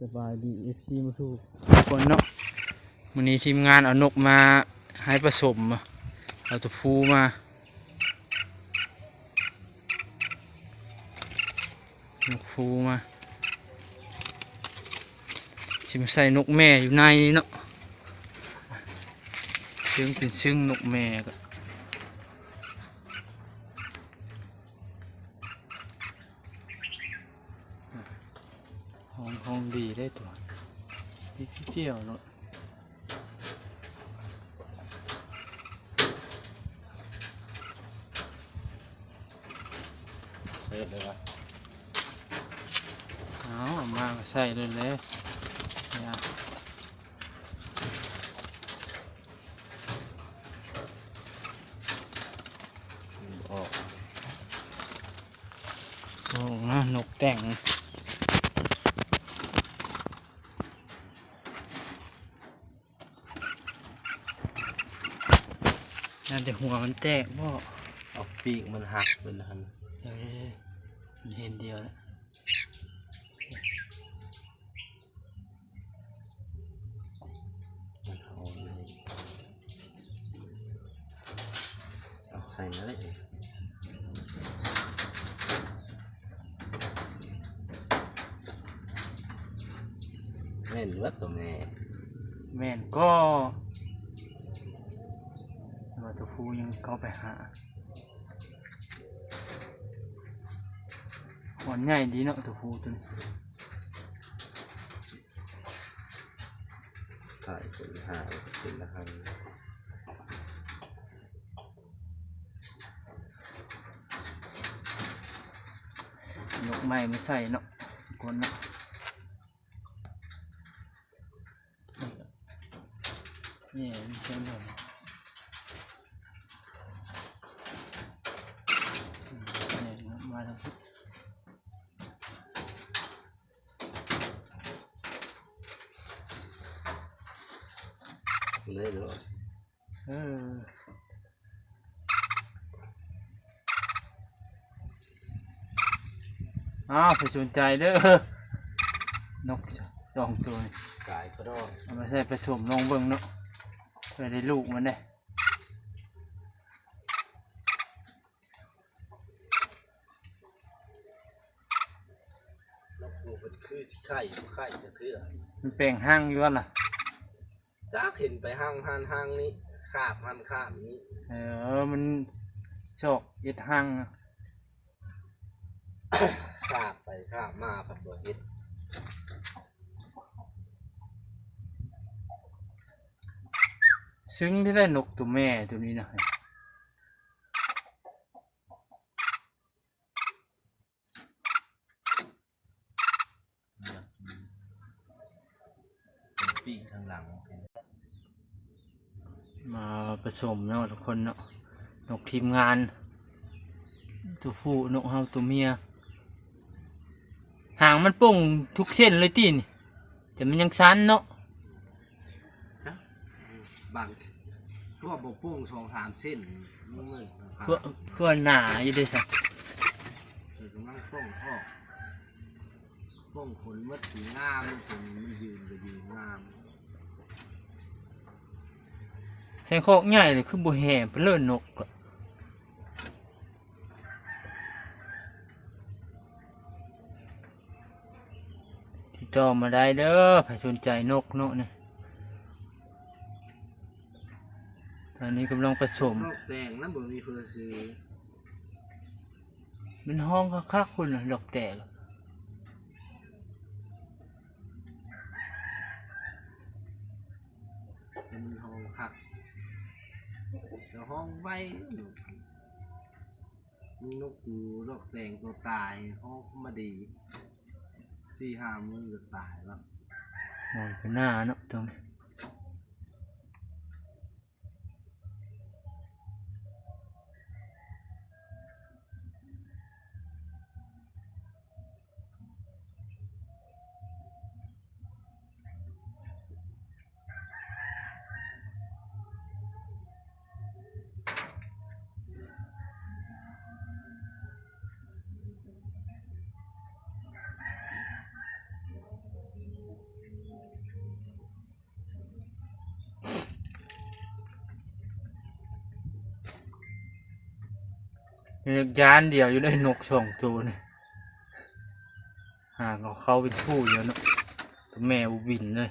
ສະບາຍດີ ເອັຟຊີ ໝົດທຸກຄົນເນາະ. ມື້ນີ້ທີມງານເອົານົກມາໃຫ້ປະສົມ ເອົາໂຕຜູ້ມາ ນົກຜູ້ມາ ຊິມາໃສ່ນົກແມ່ຢູ່ໃນນີ້ເນາະ. ເຊິ່ງເປັນເຊິ່ງນົກແມ່ກໍ ຫ້ອງ ຫ້ອງດີເດ້ຕົວະ ຕິດຈຽວເນາະ. ໃສ່ເລີຍວະ ເອົາ ເອົາມາໃສ່ເລີຍແຫຼະ. ອອກ ອອກນະ ນົກແຕ່ງ ຢ້ານແຕ່ຫົວມັນແຕກບໍ? ເອົາປີກມັນຫັກເປັນຫັ້ນ. ເອີ ມັນເຫັນດຽວແລ້ວ. ເອົາໃສ່ມາເລີຍ. ແມ່ນເບິດຕົວແມ່. ແມ່ນກໍ ວ່າຕົວຜູ້ຍັງເຂົ້າໄປຫາ. ຂອນໃຫຍ່ດີເນາະ ຕົວຜູ້ຕົວນີ້. ຂາຍເປັນຫາງເປັນລະຫັງ. ນົກໃໝ່ມາໃສ່ເນາະ ທຸກຄົນເນາະ. ນີ້ ນີ້ ນີ້ ນີ້ ມາທາງ ໄດ້ເນາະ. ເອີ ອ້າວ ໃຜສົນໃຈເດີ ນົກສອງໂຕນີ້ ກາຍກະດອກ ເອົາມາໃສ່ປະສົມລອງເບິ່ງເນາະ ເພື່ອໄດ້ລູກມັນເດ້. ນົກຮູ້ເພິ່ນຄືຊິໄຂ່ ບໍ່ໄຂ່ຈັກເທື່ອ. ມັນແປງຮັງຢູ່ຫັ້ນລະ. ຈັກເຫັນໄປຮັງຫັ້ນຮັງນີ້ ຄາບຫັ້ນຄາບນີ້. ເອີ ມັນຊອກເຮັດຮັງ ຄາບໄປຄາບມາພັດບໍ່ເຫັນ. ຊຶ້ງທີ່ໄດ້ນົກຕົວແມ່ຕົວນີ້ນະ. ປີກທາງຫຼັງ ມາປະສົມເນາະທຸກຄົນເນາະ ນົກທີມງານ ຕົວຜູ້ນົກເຮົາຕົວເມຍ. ຫາງມັນໂປ່ງທຸກເສັ້ນເລີຍຕິນີ້ ແຕ່ມັນຍັງສັ້ນເນາະ. ຈັກ ບາງ ຄືວ່າບໍ່ໂປ່ງສອງສາມເສັ້ນ ມັນເໝິດ ຄືວ່າໜາຢູ່ເດ້ຊະ. ເອີ ກຳລັງໂປ່ງອອກ ໂປ່ງຂົນໝົດ ງາມ ຕົວນີ້ມັນຢືນກໍຢືນງາມ. ໃສ່ຄອກໃຫຍ່ເລີຍ ຄືບໍ່ແຫ່ໄປເລີຍນົກ. ຕິດຕໍ່ມາໄດ້ເດີ ໃຜສົນໃຈນົກເນາະນີ້. ຕອນນີ້ກຳລັງປະສົມ ດອກແຕກນະ ບໍ່ມີຜູ້ຊື້. ມັນຮ້ອງຄັກໆ ພຸ້ນນະ ດອກແຕກ. ມັນຮ້ອງຄັກ ແຕ່ຮ້ອງໄວ. ນົກ ນົກຢູ່ດອກແຕງຕົວຕາຍ ຮ້ອງມາດີ ສີ່ຫ້າມື້ກໍຕາຍແລ້ວ. ນອນຢູ່ໜ້າເນາະຕົງ. ຍັງຢ້ານດຽວຢູ່ເດ້ ນົກສອງໂຕນີ້ ຫາກເອົາເຂົ້າເປັນຄູ່ຢູ່ເນາະ ໂຕແມ່ບໍ່ບິນເລີຍ.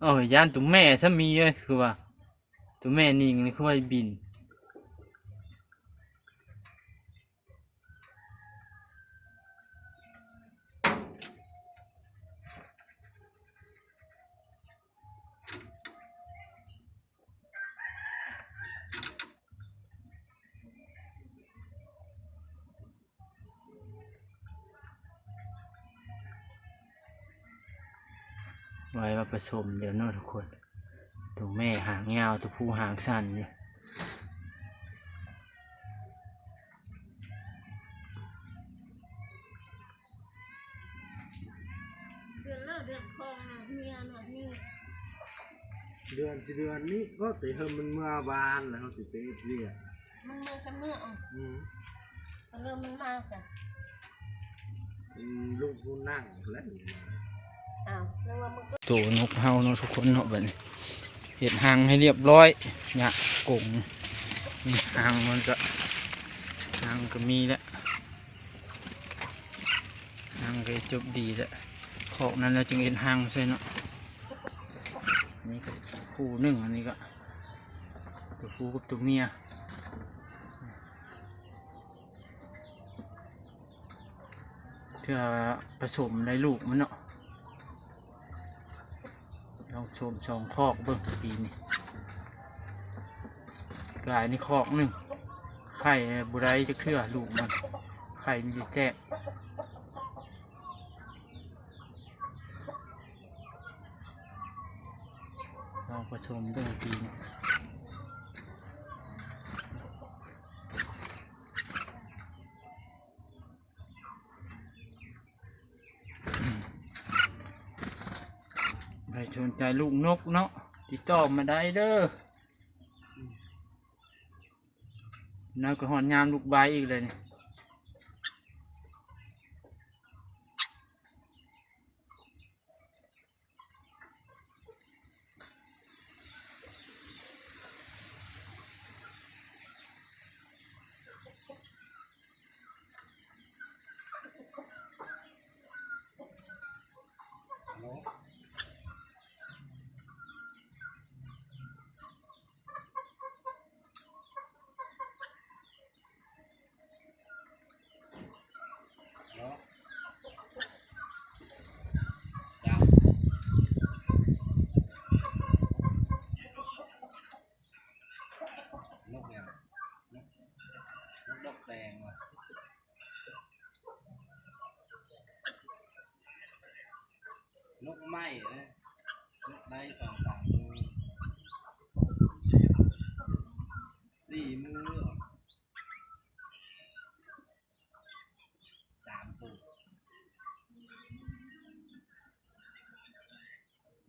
ເອີ ຢ້ານໂຕແມ່ຊະມີເອີຍ ຄືວ່າໂຕແມ່ຍິງນີ້ຄືວ່າບິນ. ໄວ້ວ່າປະສົມແລ້ວເນາະທຸກຄົນ ໂຕແມ່ຫາງຍາວ ໂຕຜູ້ຫາງສັ້ນຢູ່. ເດືອນລະເດືອນຂອງເມຍເນາະ ເດືອນຊິເດືອນນີ້ ກໍແຕ່ເຮີມມັນເມືອບ້ານແລ້ວ ເຮົາຊິໄປເຮັດວຽກ ມັນເມືອຊະເມືອ ອືມ ເລີ່ມມັນມາຊະ ອືມ ລູກຜູ້ນັ່ງແລ້ວ ອ້າວ ນຶກວ່າມັນ ໂຕນົກເຮົາເນາະທຸກຄົນເນາະ ບັດນີ້ເຮັດຮັງໃຫ້ລຽບຮ້ອຍ ຍະກົງ ຮັງມັນກະ ຮັງກະມີແລ້ວ ຮັງກະຈົບດີແລ້ວ ຄອກນັ້ນແລ້ວຈຶ່ງເຮັດຮັງໃສ່ເນາະ. ອັນນີ້ກະຄູ່ໜຶ່ງ ອັນນີ້ກະໂຕຜູ້ກັບໂຕເມຍ ເທື່ອປະສົມໄດ້ລູກມັນເນາະ ລອງສົມສອງຄອກເບິ່ງປີນີ້ ກາຍນີ້ຄອກໜຶ່ງ ໄຂ່ບໍ່ໄດ້ຈັກເທື່ອລູກມັນ ໄຂ່ມີແຕ່ແຕກ ລອງປະສົມເບິ່ງປີນີ້. ໃຜສົນໃຈລູກນົກເນາະ ຕິດຕໍ່ມາໄດ້ເດີ ແລ້ວກໍຮອດຍາມລູກໄບອີກແລ້ວນີ້. ນົກຫຍັງ? ນົກ ນົກດອກແຕງຫວາ? ນົກໄມ້ເດ້ ນົກໄດ້ສອງສາມໂຕ ສີ່ມື້ ສາມໂຕ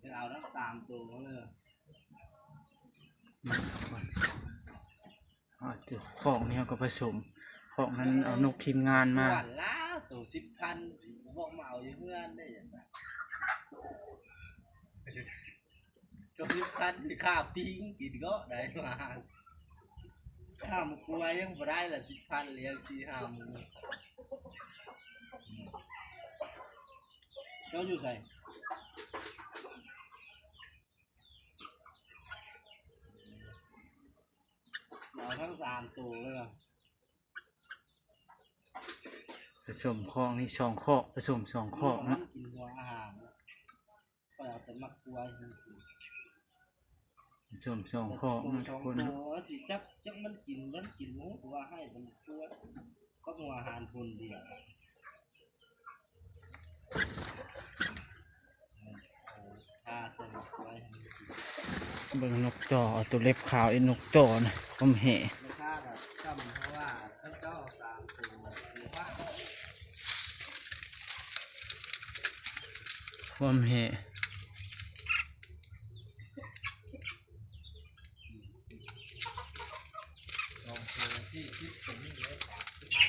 ເອົາທັງສາມໂຕເລີຍ. ອາດຈະ ຄອກນີ້ເຮົາກໍປະສົມ ຄອກນັ້ນເອົານົກທີມງານມາ ອ້ວນລາວໂຕສິບພັນ ຊິບອກມາເອົາຢູ່ເຮືອນໄດ້ຫຍັງ ໂຕສິບພັນຊິຂ້າປີ້ງກິນເກາະໄດ້ມາ ຂ້າໝາກກ້ວຍຍັງບໍ່ໄດ້ລະ ສິບພັນລ້ຽງສີ່ຫ້າມື້. ເຈົ້າຢູ່ໃສ? ເອົາທັງສາມໂຕເລີຍ ປະສົມຄອກນີ້ສອງຄອກ ປະສົມສອງຄອກເນາະ ມັນກິນຫົວອາຫານ ຂ້ອຍເອົາແຕ່ໝາກກ້ວຍໃຫ້ມັນກິນ ປະສົມສອງຄອກເນາະ ແຕ່ໂຕສອງໂຕ ຄົນ ຊິຈັກ ຈັກມັນກິນ ມັນກິນຫົວໃຫ້ມັນຕົວ ກໍຫົວອາຫານຄົນດຽວ. ເບິ່ງນົກຈໍ່ ເອົາໂຕເລັບຂາວ ເອັດນົກຈໍ່ນະ ຄວາມແຫ່ ຄວາມແຫ່. ສອງໂຕສີ່ສິບ ໂຕນີ້ເລີຍສາມສິບຫ້າ.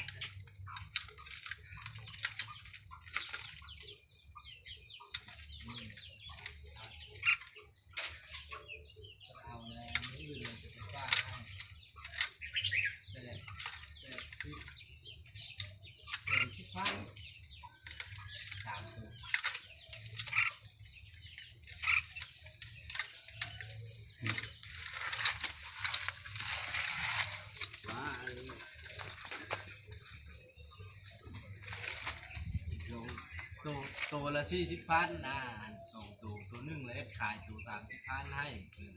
ໂຕລະສີ່ສິບພັນນະ ອັນສອງໂຕ ໂຕໜຶ່ງລະເຮັດຂາຍໂຕສາມສິບພັນໃຫ້ ເອີ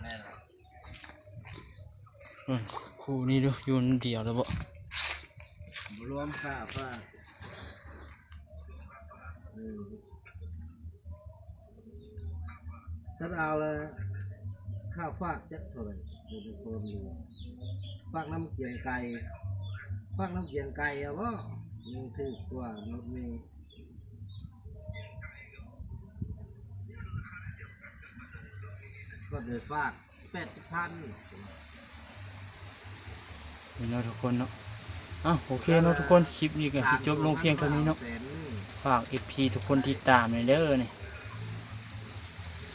ແມ່ນລະ ເບິ່ງຄູ່ນີ້ດູ ຢູ່ນຳດຽວແລ້ວບໍ່? ບໍ່ລວມຄ່າຝາກ ເອີ ຄັນເອົາລະ ຄ່າຝາກຈັກເທົ່າໃດ? ເປັນຄົນຢູ່ ຝາກນຳກຽງໄກ ຝາກນຳກຽງໄກເອົາບໍ່? ຍັງຖືກກວ່າລົດເມ. ກໍໄດ້ຝາກແປດສິບພັນ ນີ້ເນາະທຸກຄົນເນາະ. ເອົ້າ ໂອເຄເນາະທຸກຄົນ ຄລິບນີ້ກໍຊິຈົບລົງພຽງເທົ່ານີ້ເນາະ. ຝາກເອັຟຊີທຸກຄົນຕິດຕາມແດ່ເດີນີ້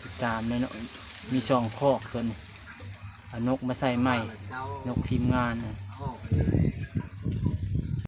ຕິດຕາມແດ່ເນາະ. ມີສອງຄອກຕົວນີ້ ເອົານົກມາໃສ່ໃໝ່ ນົກທີມງານນະ.